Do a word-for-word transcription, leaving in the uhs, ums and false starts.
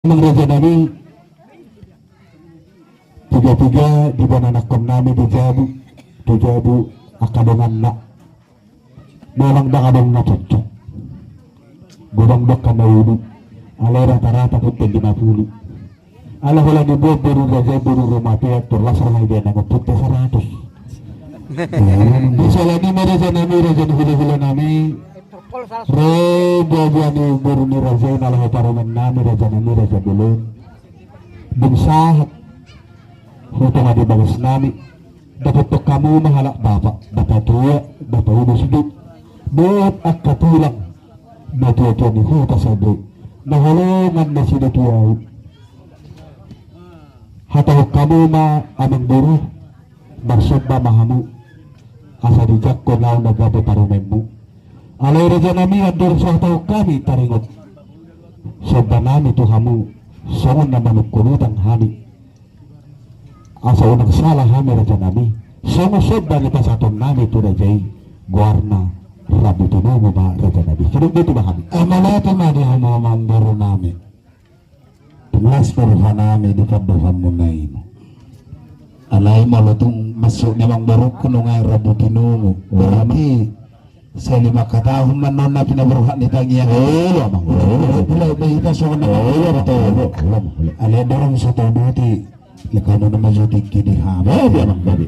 Amang raja nami, piga-piga di bananakkon nami di jabu, di jabu angka donganna. Memang dang adong na cocok. Godang do angka na uli. Alai rata-rata put pe lima pulu. Ala holan dibuat boru raja i boru Rumatea, tor las roha i dia na ngon put pe saratus. Di sala ni ma raja nami, raja ni hula-hula nami. Ro buabua ni boru ni raja i na laho parumaen nami raja nami raja bolon. Dung sahat hutonga di bagas nami. Dapothon hamu ma halak bapa, bapa tua, bapa uda sude. Dohot angka tulang na tua-tua ni huta sandok na holongan nasida tu ahu. Hatahon hamu ma amang boru, marsomba ma hamu, asa dijangkon ahu na gabe parumaenmu. Alai raja nami, andorang so hatahon hami taringot somba nami tu hamu, songon na manungkun utang hami. Asa unang sala hami raja nami, songon somba ni pasahaton nami tu raja i, goarna Rambu Tinubu ma raja nami. Songon i tu ba hami. Mauliate ma di hamu amang boru nami. Tung las do roha nami di pandohanmuna i. Alai molo tung masuk ni amang borungku nunga i Rambu Tinubu, berarti sai lima angka taon ma annon na pinaborhat ni tangiang. Olo amang, olo. Mulai be hita songon na. Olo, olo, olo. Alai andorang so tau boti, lek hamu na manjotiki di hami. Olo amang, olo.